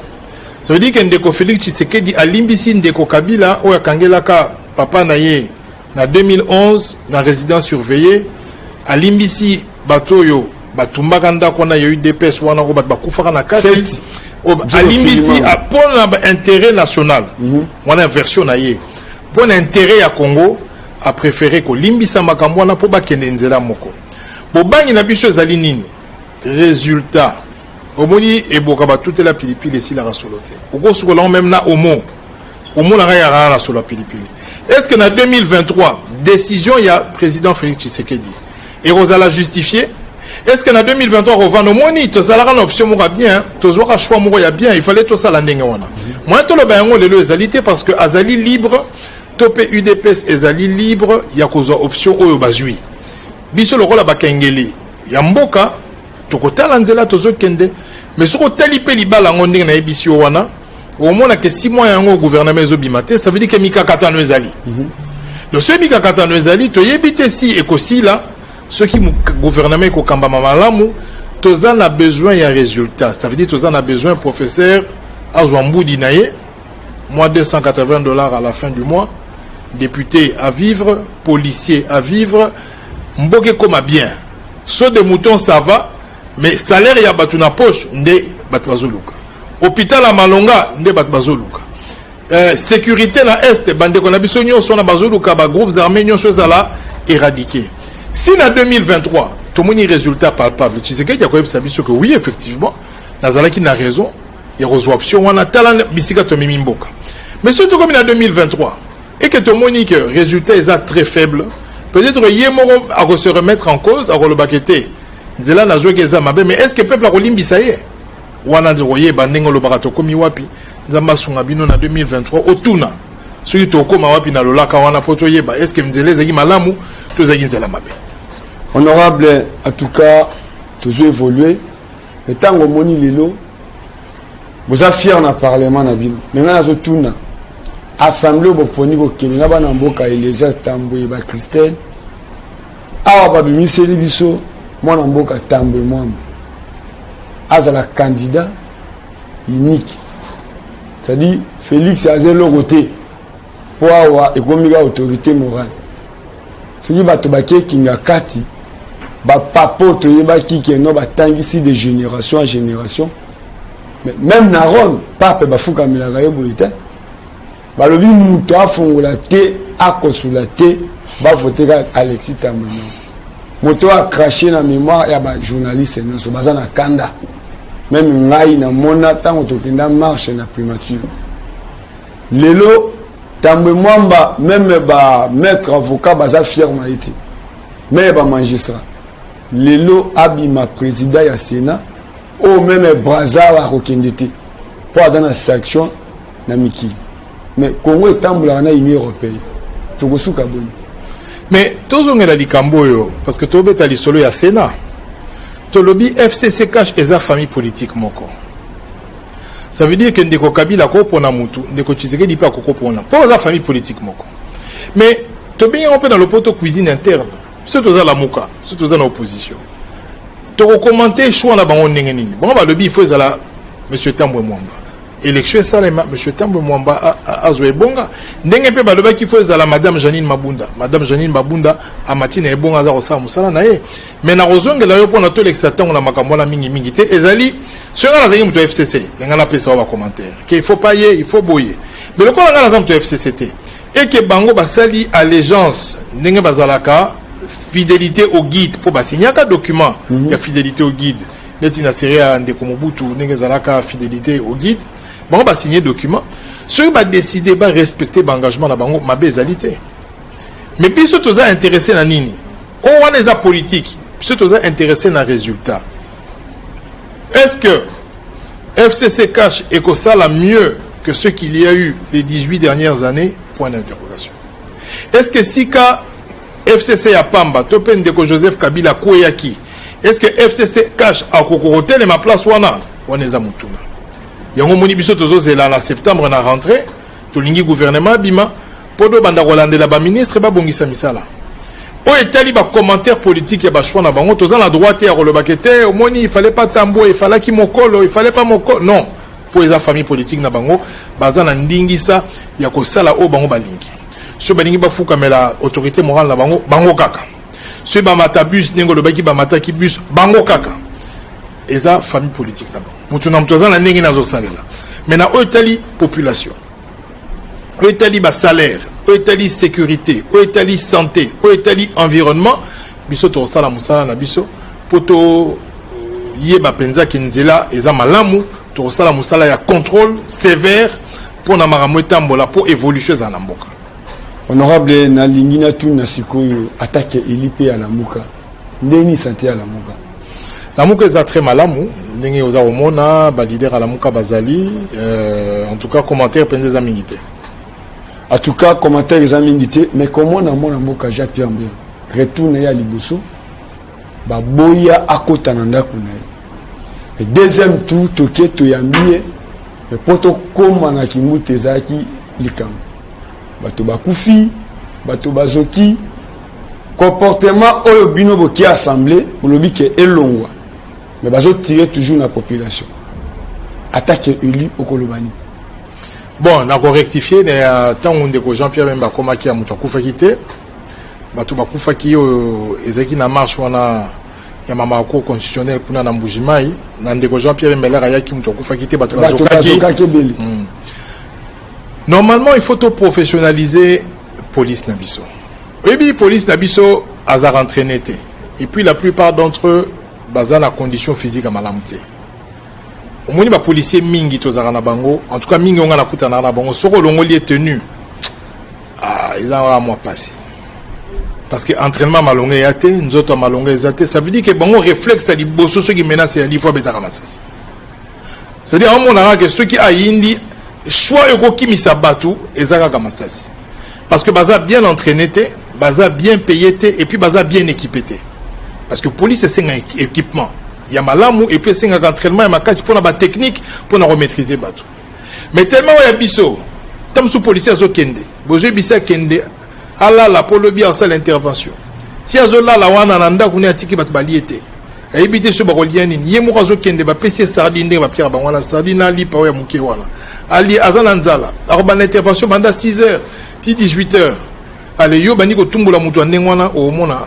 Ça veut dire que ndeko Félix Tshisekedi alimbisi ndeko Kabila oyo akangelaka papa na ye na 2011 na résidence surveillée, alimbisi bato oyo batumbaka ndako wana ya UDPS wana, oyo bato bakufaka na kati. Alimbisi mpona baintérêt national wana, version na ye, mpo na intérêt ya Congo, apréféré kolimbisa makambo wana mpo bakende nzela moko. Bobangi na biso ezali nini? Résultat, omoni, eboka batutela pilipili esilaka solo te. Okosukola yango même na Omo, omonaka yaka na solo ya pilipili. Est ce que na 2023 décision ya président Félix Tshisekedi ekozala justifié? Est ce que na 2023 kovanda, omoni, tozalaka na option moko ya bien, tozwaka choix moko ya bien, il fallait tosala ndenge wana? Moyen toloba yango lelo ezali te, parce que azali libre to mpe UDPS ezali libre ya kozwa option oyo bazwi. Biso lokola bakengeli ya mboka, tokotala nzela tozokende. Mais soki otali mpe libala yango ndenge nayebisi yo wana, omona ke 6 mois yango gouvernement ezobima te. Ça veut dire ke mikakatano ezali. Donc soki mikakatano ezali, toyebi te si ekosila, soki gouvernement ekokambama malamu. Toza na besoin ya résultat. Ça veut dire toza na besoin professeur azwa mbudi na ye mois, 280 $ à la fin du mois, député à vivre, policier à vivre, mboka ekoma bien. Saut de mouton, ça va, mais salaire ya bato na poche nde bato bazoluka, hôpital ya malonga nde bato bazoluka, sécurité na Est, bandeko na biso nyonso wana bazoluka, bagroupes armés nyonso ezala éradiqué. Si na 2023 tomoni résultat palpable, Tshisekedi akoyebisa biso que oui, effectivement, nazalaki na raison ya kozwa option wana, tala bisika tomemi mboka. Mais soki tokomi na 2023 et que tomoni que résultat eza très faible, peut-être ye moko akose remettre en cause, akolobaka te nzela nazwaki eza mabe. Mais est ce que peuple akolimbisa ye wana? Nde koyeba ndenge olobaka tokomi wapi. Nzambe asunga bino na 2023, otuna soki tokóma wapi na lolaka wana, mpo toyeba est ce que nzela ezalaki malamu to ezalaki nzela mabe. Honorable, en tout cas tozo évoluer. Ntango omoni lelo boza fier na parlement na bino, me ngai nazotuna: assemblée boponi kokende na bana mboka Eliezer Tambwe, bachristelle awa babimiseli biso mwana mboka Tambwe Mwamba azala candidat. Unique, c'est-à-dire Félix aza eloko te, mpo awa ekomi kaka autorité morale. Soki bato bakekinga kati, bapapa oyo toyebaki keno batangisi de génération en génération, mais même na Rome, pape bafukamelaka ye boye te. Balobi moto afongola te, akosula te, bavote kaka Alexis Tambwe. Moto acracher na mémoire ya bajournaliste nyonso baza na kanda. Même ngai namona ntango tokenda marche na primature. Lelo Tambwe Mwamba, même bamaître avocat baza fier na ye te, même bamagistrat. Lelo abima président ya Sénat oyo, même Brazza akokende te mpo aza na sanction na mikili. Mais Congo etambolaka na Union européenne, tokosuka boni? Mais tozongela likambo oyo, parce que tobeta lisolo ya Sénat. Tolobi FCC CACH eza famille politique moko. Ça veut dire que ndeko Kabila akopona mutu, ndeko Tshisekedi mpe akokopona, mpo aza famille politique moko. Mais tobengi yango mpe na lopoto cuisine interne. So toza Lamuka, so toza na opposition, tokocommenter choix na bango ndenge nini? Bango balobi il faut ezala monsieur Tambwe Mwamba. Élection esalema, monsieur Tambwe Mwamba azwa ebonga. Ndenge mpe balobaki faut ezala madame Janine Mabunda, madame Janine Mabunda amati na ebonga, aza kosala mosala na ye. Mais nakozongela yo mpona tolekisa ntango na makambo wana mingimingi te. Ezali soki ngai nazalaki moto ya FCC, ndenge napesa wa bacommentaire ke il faut pas ye, il faut boye. Mais lokola ngai naza moto ya FCC te, eke bango basali allégeance ndenge bazalaka fidélité au guide, mpo basignaka document ya fidélité au guide, neti na série ya ndeko Mobutu, ndenge ezalaka fidélité au guide. Bango basigne document, soki badécider barespecter baengagement na bango, mabe ezali te. Mais biso toza intéressé na nini? Oyo wana eza politique. Biso toza intéressé na résultat. Est-ce que FCC CACH ekosala mieux que ce qu'il y a eu les 18 dernières années? Point d'interrogation. Est-ce que sika FCC ya pamba to mpe ndeko Joseph Kabila akweyaki, est-ce que FCC CACH akoki kotelema place wana? Wana eza motuna. Yango moni biso tozozela na septembre, na rentrée. Tolingi gouvernement abima mpo tobanda kolandela baministre babongisa misala. Oyo etali bacommentaire politique ya bachoix na bango, toza na droit te ya kolobaka te omoni il fallait pas Tambwe, il fallaki mokolo, il fallait pas mokolo. Non, mpo eza famille politique na bango, baza na ndingisa ya kosala oyo bango balingi. Soki balingi bafukamela autorité morale na bango, bango kaka. Soki bamata bus, ndenge olobaki, bamataki bus, bango kaka. Eza famille politique na bango, motu na moto aza na ndenge nazosalela. Mais na oyo etali population, oyo etali basalaire, oyo etali sécurité, oyo etali santé, oyo etali environnement, biso tokosala mosala na biso mpo toyeba mpenza nzela eza malamu. Tokosala mosala ya contrôle sévère mpo na makambo etambola, mpo évolution ezala na mboka. Honorable, nalingi natuna sikoyo, atake eli mpe ya Lamuka, ndeni santé ya Lamuka? Lamuka eza très malamu. Ndenge oza komona, baleader ya Lamuka bazali. En tout cas, commentaire mpenza eza mingi te. En tout cas, commentaire eza mingi te. Mais komona mwana mboka Jean Pierre Bemba, retour na ye ya liboso, baboya akota na ndako na ye. Deuxième tour, toke toyambi ye, mpo tokóma na Kimbuta, ezalaki likambo, bato bakufi, bato bazoki. Comportement oyo bino boki assemblée, bolobi ke elongwa, mais bazotirer toujours na population. Attaque élu, okoloba nini? Bon, nakorectifier na ntango ndeko Jean Pierre Bemba akomaki ya moto akufaki te. Bato bakufaki oyo ezalaki na marche wana ya mama cour constitutionnelle kuna na Mbujimai. Na ndeko Jean Pierre Bemba ayaki, moto akufaki te, bato bazokaki ebele. Normalement, il faut to professionnaliser police na biso. Oyebi, police na biso aza entraîné te, et puis la plupart d'entre eux baza na condition physique ya malamu te. Omoni, bapolicier mingi tozalaka na bango, en tout cas mingi onga nakutanaka na bango, soki olongoli ye tenue, ah, eza kaka mwa pasi, parce que entraînement malonga eya te, nzoto ya malonga eza te. Ça veut dire que bango, réflexe ya liboso, soki menace ya lifo, abetaka masasi. C'est-à-dire aomonaka ke soki ayindi, choix ekokimisa bato eza kaka masasi, parce que baza bien entraîné te, baza bien payé te, et puis baza bien équipé te. Parce que police esenga équipement ya malamu, et puis esengaka entraînement ya makasi mpona batechnique, mpona komaîtriser bato. Mais tellement oyo ya biso, ta mosusu policier azokende, bozoyebisa akende alala mpo lobi asala intervention. Ti azolala wana na ndako ne, atiki bato balie te. Ayebi te so bakolia nini. Ye moko azokende, bapesi ye sardine, ndenge bapiaka bango wana, sardine na lipa oyo ya moke wana. Ali aza na nzala, akobanda intervention banda 6 heures ti 18 heures. Ale yo bandi kotumbola moto ya ndenge wana, okomona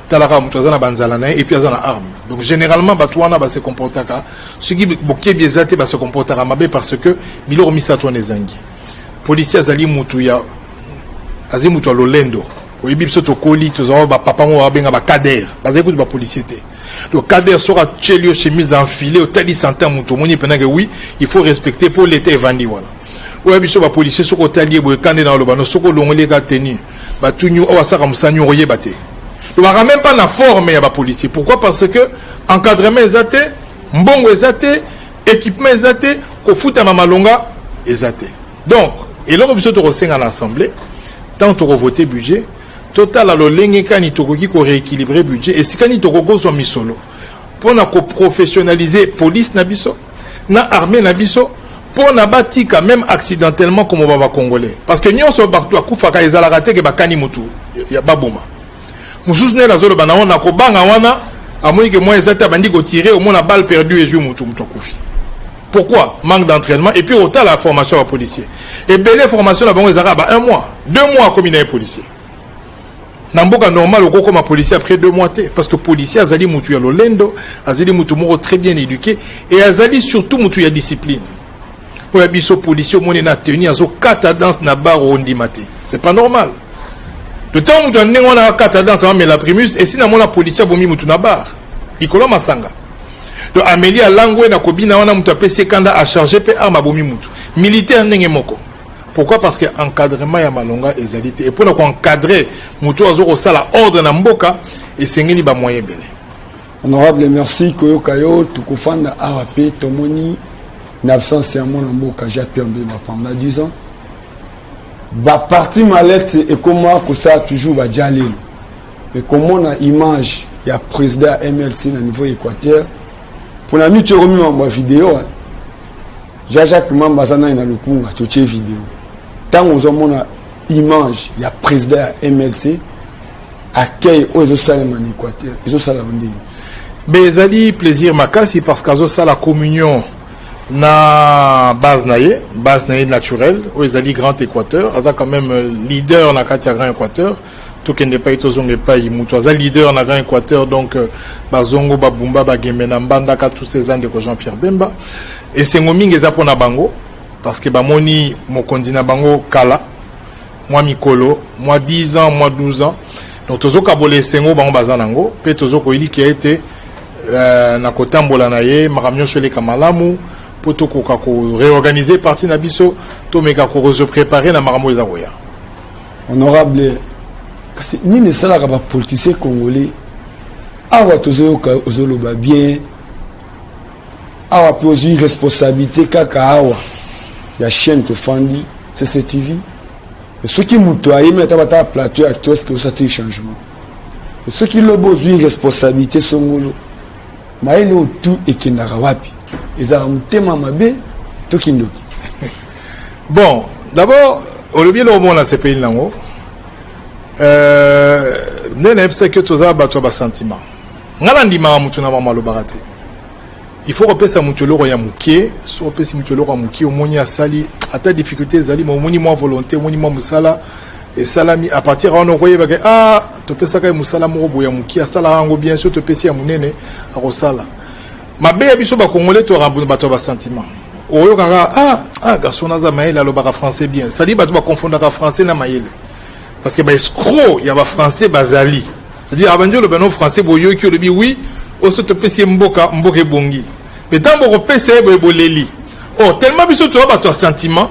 talaka moto aza na banzala na ye et puis aza na arme. Donc généralement bato wana base comportaka, soki bokebi eza te, base comportaka mabe, parce que biloko misato wana ezangi. Policier azali mutu ya, azali mutu ya lolendo. Oyebi, biso tokoli, tozala bapapa moko babenga bacader, bazali kutu bapolicier te. Donc cader, soki atieli yo chemise enfilé, otali santé ya motu, omoni mpenza oui, il faut respecter mpo leta evandi wana. Oyo biso bapolicier, soki otali ye boye, kande na oloba no, soki olongoli eka tenue, batuni oyo asaka mosala nini, okoyeba te. Lobaka même pas na forme ya bapolicier. Pourquoi? Parce que encadrement eza te, mbongo eza te, équipement eza te, kofutama malonga eza te. Donc eloko biso tokosenga na assemblée, ntango tokovote budget, totala lolenge kani tokoki korééquilibrer budget, esika nini tokokozwa misolo mpona koprofessionnaliser police na biso na armée na biso, mpo na batika même accidentellement komoba bacongolais, parce que nyonso bato akufaka ezalaka te ke bakani mutu ya baboma. Mosusu nde nazoloba na wana, kobanga wana, amoni ke mwa eza te, abandi kotirer, omona balle perdue ezwi mutu, mutu akufi. Pourquoi? Manque d'entraînement. Et puis otala formation ya policier, ebele formation na bango ezalaka ba 1 mois, 2 mois, akomi na ye policier. Na mboka normal, okokoma policier après 2 mois te, parce que policier azali mutu ya lolendo, azali mutu moko très bien éduqué et azali surtout mutu ya discipline. Oyo ya biso policier, omoni na tenue, azokata danse na bar, ondima te, c'est pas normal. Le temps mutu ya ndenge wana akata danse, amela primus. Esi namona policier abomi mutu na bar likolo masanga. Donc ameli, alangwe na kobina wana, mutu apesi ekanda, acharge mpe arme, abomi mutu. Militaire ndenge moko. Pourquoi? Parce que encadrement ya malonga ezali te. Et mpona koencadrer motu oyo aza kosala ordre na mboka, esengeli bamoyen ebele. Honorable, merci koyoka yo. Tokofanda awa mpe tomoni na absence ya mwana mboka Jean Pierre Bemba pendant 10 ans, baparti malete ekoma kosala toujours badia lelo. Mais komona image ya président ya MLC na niveau Équateur, mpona miti ekomi mambo ya video. Jean-Jacques Mamba aza nani na Lukunga, totie video. Ntango ozomona image ya président ya MLC, accueil oyo ezosalema na Équateur, ezosalama ndenge? Mais ezali plaisir makasi, parce que azosala communion na base na ye, base na ye naturelle oyo ezali Grand Équateur. Aza quand même leader na kati ya Grand Équateur. Tokende epai, tozonga epai, moto aza leader na Grand Équateur. Donc bazongo, babumba, bagembe na Mbandaka, tous eza ndeko Jean Pierre Bemba. Esengo mingi eza mpona bango, parce que bamoni mokonzi na bango kala mwa mikolo, mwa 10 ans, mwa 12 ans. Donc tozokabola esengo bango baza nango, mpe tozokoyilikia ete na kotambola na ye, makambo nyonso eleka malamu, mpo tokoka koréorganiser parti na biso, tomeka kose préparer na makambo eza koya. Honorable, kasi nini esalaka bapoliticien congolais awa? Tozoyoka ozoloba bien awa, mpe ozwi responsabilité kaka awa ya chaîne tofandi, CCTV. Soki moto ayemi ata bata plateau ya kiosque, osati changement. Soki lobi ozwi responsabilité songolo, mayele oyo tu ekendaka wapi? Ezalaka motema mabe to kindoki? Bon, d'abord olobi eloko moko na sepeli nango. Nde nayebisaki yo, toza bato ya basentiment. Ngai nandimaka motu na mama alobaka te. Il faut kopesa motu eloko ya moke. So opesi motu eloko ya moke, omoni asali, ata difficulté ezali, ma omoni mwa volonté, omoni mwa mosala esalami. À partir wana okoyebaka: ah, topesaka ye mosala moko boye ya moke, asalaka yango bien. So topesi ya monene, akosala mabe. Ya biso bakongolais, toyaka bato ya basentiment. Oyokaka: ah, ah, garçon naza mayele, alobaka français bien. C'est-à-dire bato bakonfondaka français na mayele, parce que baescroc ya bafrançais bazali. C'est-à-dire abandi oloba no français, boyoki, olobi oui, oso topesi ye mboka, mboka ebongi. Mais ntango bokopesa ye boye, boleli. Or tellement biso toza bato ya sentiment,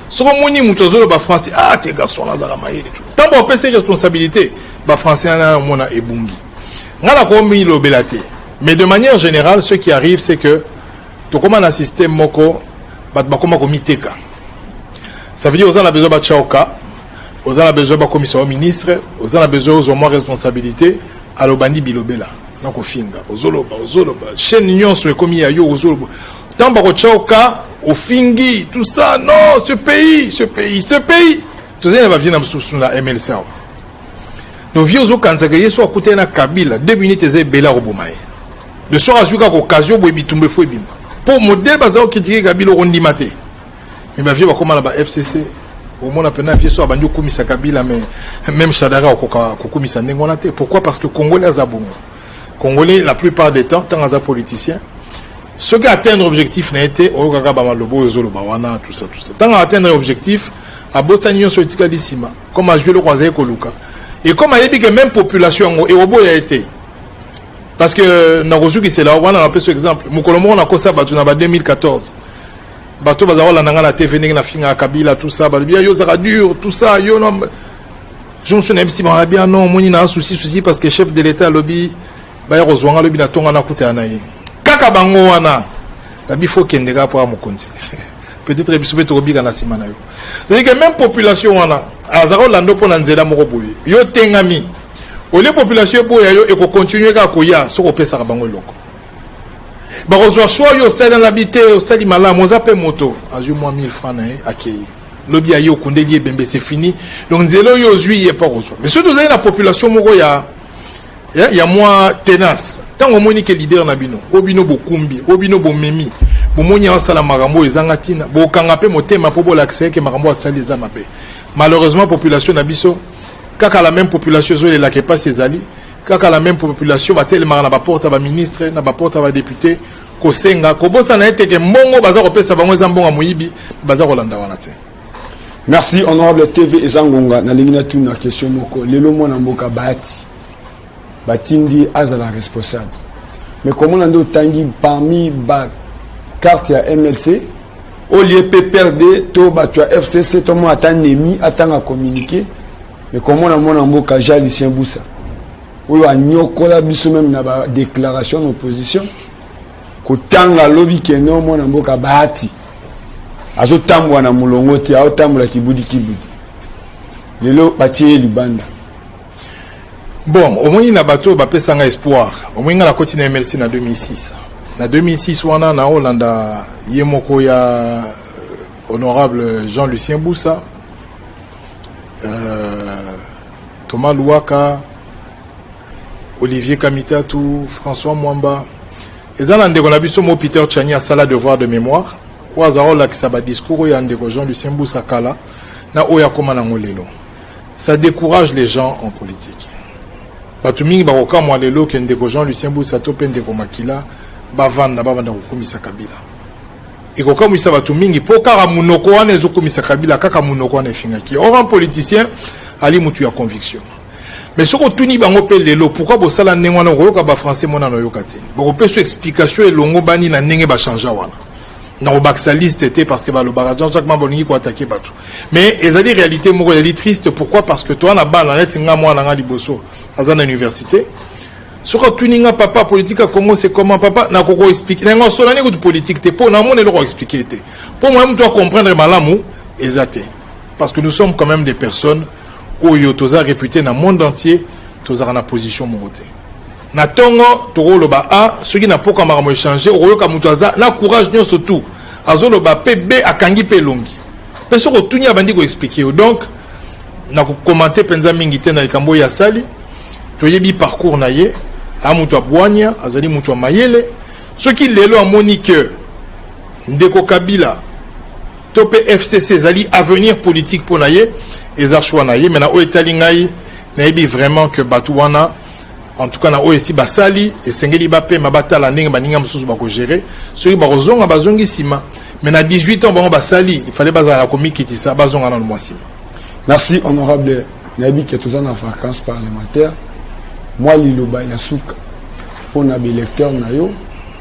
soki omoni moto azoloba français: ah te, garçon nazaka mayele. Ntango bopesa ye responsabilité, bafrançais wana omona ebungi. Ngai nakomilobela te, mais de manière générale, ce qui arrive, c'est que tokóma na système moko, bato bakóma komiteka. Ça veut dire oza na besoin batya oka, oza na besoin bakomisa yo ministre, oza na besoin ozwa mwa responsabilité, alobandi bilobela na kofinga, ozoloba, ozoloba, chaîne nyonso ekomi ya yo, ozoloba. Ntango bakotya oka, ofingi, tout ça. Non, ce pays, ce pays, ce pays, tozali na bavie na mosusu na MLC awa. Donc vieux ozokanisaka ye so akutani na Kabila, 2 minutes eza ebele, akoboma ye. Le soir azwi kaka occasion boye, bitumba efo ebima, mpo modèle baza kocritiquer Kabila, okondima te. Mais bavieux bakóma na ba FCC, omona mpena vieux so abandi kokumisa Kabila, mais même Shadary akoka kokumisa ndenge wana te. Pourquoi? Parce que Congolais aza bongo. Congolais, la plupart des temps, ntango aza politicien, soki atteindre objectif na ye te, oyokaka bamaloba oyo ozoloba wana, tout ça, tout ça. Ntango atteindre objectif, abosani nyonso etikali nsima. Comme azwi eloko azali koluka et comme ayebi ke même population yango ekoboya ye te, parce que nakozukisela wana, napesa exemple. Mokolo moko nakosa bato na ba 2014, bato baza kolanda nga na TV, ndenge nafingaka Kabila, tout ça, balobi: "Yo ozaka dur, tout ça, yo no." Je mosusu nayebisi bango bien: "Non, omoni na souci souci parce que chef de l'État alobi baya kozwa nga alobi na ntongo nakutana na ye." Kaka bango wana babi: "Faut kende kaka mpo ya mokonzi, peut-être biso mpe tokobika na nsima na yo." C'est-à-dire que même population wana azaka kolanda mpo na nzela moko boye, yo tengami olie, population eboya yo, ekocontinuer kaka koya. Soki opesaka bango eloko, bakozwa choix. Yo osali na bi te, osali malamu, oza mpe moto azwi mwa 1000 francs na ye, akei lobi aye, okundeli ebembe, c'est fini. Donc nzela oyo ozwi, ye mpa kozwa. Mais soki tozali na population moko ya mwa tenace, ntango omoni ke leader na bino oyo bino bokumbi, oyo bino bomemi, bomoni asala makambo oyo ezanga ntina, bokanga mpe motema mpo bolakisa eke makambo asali eza mabe. Malheureusement, population na biso, kaka la même population ezolelaka epasi, ezali kaka la même population batelemaka na baporte ya baministre, na baporte ya badéputé, kosenga, kobosana ete ke mbongo baza kopesa bango eza mbongo ya moyibi, baza kolanda wana te. Merci, honorable TV. Eza ngonga nalingi natuna question moko. Lelo mwana mboka Bahati, batindi azala responsable, mais komona nde otangi parmi bacarte ya MLC olie PPRD to bato ya FCC to mona ata nemi atanga communiqué, mais komona mwana mboka Jean Lucien Busa oyo anyokola biso même na badéclaration d'opposition, kotanga alobi kende mwana mboka Bahati azotambola na molongo te, aotambola kibudi kibudi, lelo batie ye libanda. Bon, omoni na bato oyo bapesanga espoir, omoni nga nakoti na MLC na 2006. Na 2006 wana, naolanda ye moko ya honorable Jean Lucien Busa, Thomas Luhaka, Olivier Kamitatu, François Mwamba. Eza na ndeko na biso mo Peter Chani asala devoir de mémoire oyo azala kolakisa badiscours oyo ya ndeko Jean Lucien Busa kala na oyo akóma nango lelo. Ça décourage les gens en politique. Bato mingi bakokamwa lelo ke ndeko Jean Lucien Busa to mpe ndeko Makila bavanda kokumisa Kabila. Ekokamwisa bato mingi mpo kaka monoko wana ezokomisa Kabila, kaka monoko wana efingaki. Or un politicien ali mutu ya conviction. Mais soki otuni bango mpe lelo: "Pourquoi bosala ndenge wana?" Okoyoka bafrançais mona na oyoka te, bakopesa explication elongo bani na ndenge bachangea wana. Na kobakisa liste te, parce que balobaka Jean-Jacques Mamba olingi koattaquer bato, mais ezali réalité moko ezali triste. Pourquoi? Parce que toa na bana neti nga, mwana nga liboso aza na université. Soki atuni nga: "Papa, politique ya Congo, c'est comment, papa?" Nakoko expliquer nanga solani kutu politique te, mpo namona eloko expliquer te, mpo moya mutu acomprendre malamu eza te, parce que nous sommes quand même des personnes oyo toza réputé na monde entier. Tozalaka na position moko te. Na ntongo tokoloba a, soki na poka makambo échange, okoyoka moto aza na courage nyonso tu azoloba mpe b, akangi mpe elongi, mpe soki otuni, abandi koexpliquer yo. Donc nakocommenter mpenza mingi te na likambo oyo asali. Toyebi parcours na ye, aa moto abwanya, azali moto ya mayele. Soki lelo amoni ke ndeko Kabila to mpe FCC ezali avenir politique mpo na ye, eza choix na ye. Mais na oyo etali ngai, nayebi vraiment ke bato wana, en tout cas na oyo esi basali, esengeli bapema, batala ndenge baninga mosusu bakogérer. Soki bakozonga, bazongi nsima. Mais na 18 ans bango basali, il fallait bazala na komikitisa, bazonga nano mwa nsima. Merci, honorable. Nayebi ke toza na vacances parlementaire. Mwa liloba ya suka mpona baélecteur na yo,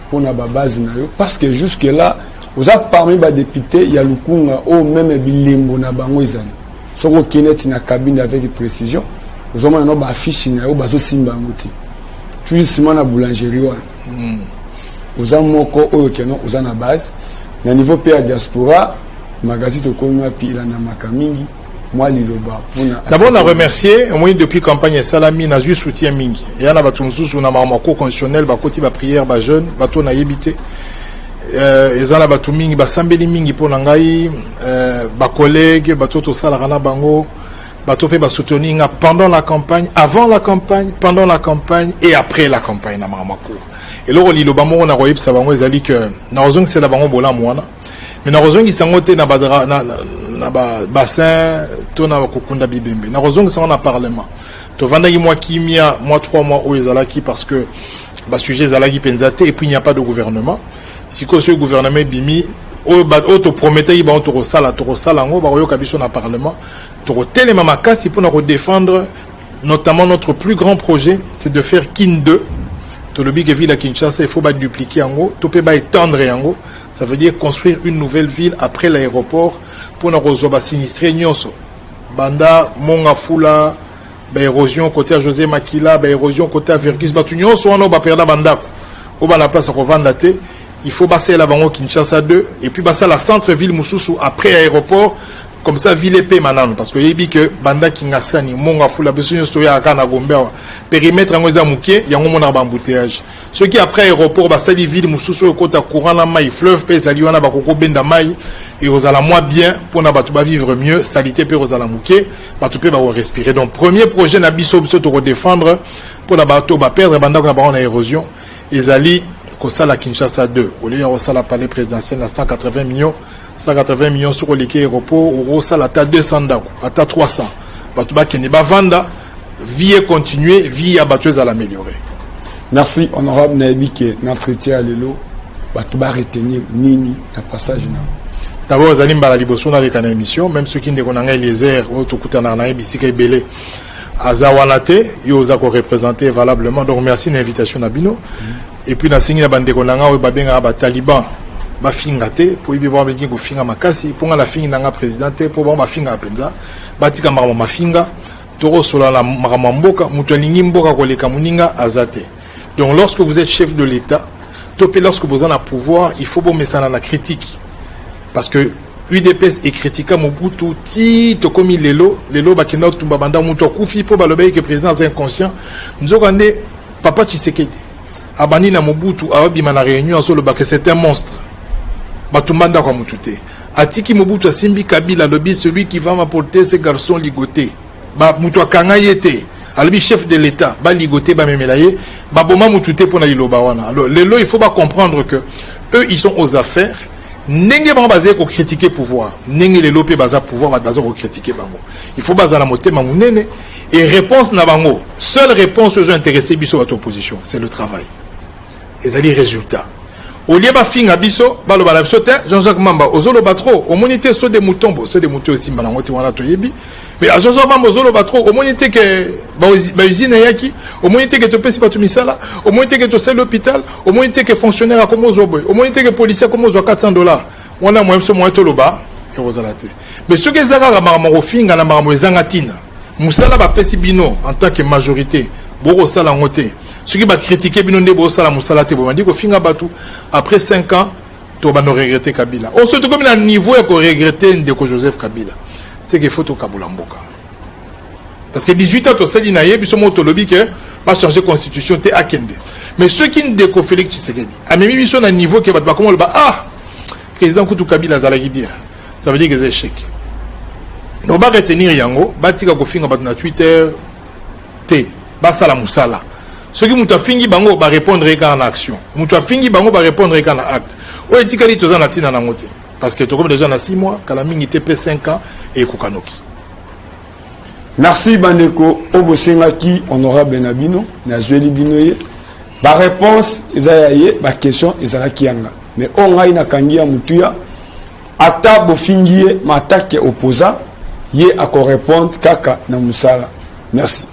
mpona babase na yo, parce que jusque là oza parmi badéputé ya Lukunga oyo même bilembo na bango ezali. Soki okende neti na cabine avec précision, ozomona no baaffiche na yo, bazosimba yango te, toujours nsima na boulangerie wana. Oza moko oyo keno oza na base na niveau mpe ya diaspora. Magazine tokomi wapi, elandamaka mingi. Mwa liloba mpona D'abord na remercier, omoni depuis campagne esalami, nazwi soutien mingi eya na bato mosusu na makambo ya cour constitutionnel, bakoti baprière, bajeune, bato nayebi te. Eza na bato mingi basambeli mingi mpo na ngai, bacollègue, bato tosalaka na bango. Bato mpe basoutenir nga pendant la campagne, avant la campagne, pendant la campagne et après la campagne na makambo ya cour. Eloko liloba moko na koyebisa bango ezali ke nakozongisela bango bolamu wana, mais nakozongisa yango te na bassin to na kokunda bibembe. Nakozongisa yango na parlement. Tovandaki mwa kimia mwa 3 mois oyo ezalaki parce que basujet ezalaki mpenza te et puis il n'y a pas de gouvernement. Sikoyo soki gouvernement ebimi, oyo toprometaki bango tokosala, tokosala yango. Bakoyoka biso na parlement, tokotelema makasi mpona kodéfendre. Notamment, notre plus grand projet, c'est de faire Kin 2. Tolobi ke ville ya Kinshasa, il faut badupliquer yango to mpe baétendre yango. Ça veut dire construire une nouvelle ville après l'aéroport mpona kozwa basinistrés nyonso banda Mont Ngafula, baérosion côté ya José Makila, baérosion côté ya Verckys. Bato nyonso wana oyo baperda bandako, oyo bana place ya kovanda te, il faut basalela bango Kinshasa 2 et puis basala centre ville mosusu après aéroport. Comme ça ville epema nano, parce que oyebi ke banda Kingasani, Mont Ngafula, biso nyonso toyaka kaka na Gombe awa, périmètre yango eza moke, yango omonaka baembouteillage. Soki après aéroport basali ville mosusu oyo ekota courant na mai, fleuve mpe ezali wana, bakoki kobenda mai, ekozala mwa bien mpona bato bavivre mieux, salité mpe ekozala moke, bato mpe bakorespirer. Donc premier projet na biso, biso tokodéfendre mpona bato baperdre bandako na bango na érosion, ezali kosala Kinshasa 2 au lieu ya kosala palais présidentiel na 180 millions. 180 millions, soki oleki aéroport, okosala ata 200 ndako, ata 300, bato bakende bavanda, vie econtinue, vie ya bato ezala amélioré. Merci, honorable. Nayebi ke na entretien ya lelo, bato baretenir nini na passage na? D'abord, ezali mbala liboso naleka na émission, même soki ndeko na ngai Eliezer oyo tokutanaka na ye bisika ebele aza wana te, yo oza koreprésente valablement. Donc merci na invitation na bino. Et puis nasengi na bandeko na ngai oyo babengaka bataliban bafinga te, mpo yebi bango balingi kofinga makasi. Mpo nga nafingi na nga président te, mpo bango bafingaka mpenza, batika makambo mafinga. Tokosola na makambo ya mboka. Moto alingi mboka koleka moninga aza te. Donc lorsque vous êtes chef de l'État to mpe lorsque boza na pouvoir, il faut bomesana na critique, parce que UDPS ekritika Mobutu ti tokomi lelo. Lelo bakenda kotumba banda moto akufi mpo balobaki ke président aza inconscient. Nzoka nde papa Tshisekedi abandi na Mobutu, aobima na réunion, azoloba ke c'est un monstre, batumba ndako ya motu te. Atiki Mobutu, asimbi Kabila, alobi: "Celui qui va m'apporter ce garçon ligoté." Moto akanga ye te, alobi chef de l'État baligoté, bamemela ye, baboma motu te mpo na liloba wana. Alors lelo, il faut bacomprendre que eux, ils sont aux affaires. Ndenge bango bazali kocritiquer pouvoir, ndenge lelo mpe baza pouvoir, bato baza kocritiquer bango, il faut bazala motema monene. Et réponse na bango, seule réponse oyo intéressé biso bato opposition, c'est le travail, ezali résultat. Au lieu bafinga biso, baloba na biso te: "Jean-Jacques Mamba, ozoloba trop, omoni te saut de mouton?" Bo saut de mouton esimba nango te, wana toyebi. Mais Jean-Jacques Mamba, ozoloba trop, omoni te ke bausine eyaki? Omoni te ke topesi bato misala? Omoni te ke tosali hôpital? Omoni te ke fonctionnaire akoma ozwa boye? Omoni te ke policier akoma ozwa 400 dollars? Wana moye biso moye toloba ekozala te. Mais soki eza kaka makambo kofinga na makambo ezanga ntina, mosala bapesi bino en tant que majorité, bokosala yango te. Soki bacritiquer bino nde bosala mosala te, bobandi kofinga bato. Après 5 ans, tobanda regretter Kabila. Oyo soki tokomi na niveau ya koregretter ndeko Joseph Kabila, c'est qu'il faut tokabola mboka, parce que 18 ans tosali na ye, biso moko tolobi ke bachanger constitution te, akende. Mais soki ndeko Félix Tshisekedi amemi biso na niveau ke bato bakoma oloba: "Ah, président kutu Kabila azalaki bien", ça veut dire que eza échec. Donc baretenir yango, batika kofinga bato na Twitter te, basala mosala. Soki moto afingi bango, barépondre ye kaka na action. Moto afingi bango, barépondre ye kaka na acte. Oyo etikali, toza na ntina nango te, parce que tokomi déjà na 6 mois, kala mingi te mpe 5 ans ekoka noki. Merci bandeko oyo bosengaki honorable na bino, nazweli bino ye. Baréponse eza ya ye, baquestion ezalaki yanga. Mais oyo ngai nakangi ya motuya, ata bofingi ye matake opposant, ye akorépondre kaka na mosala. Merci.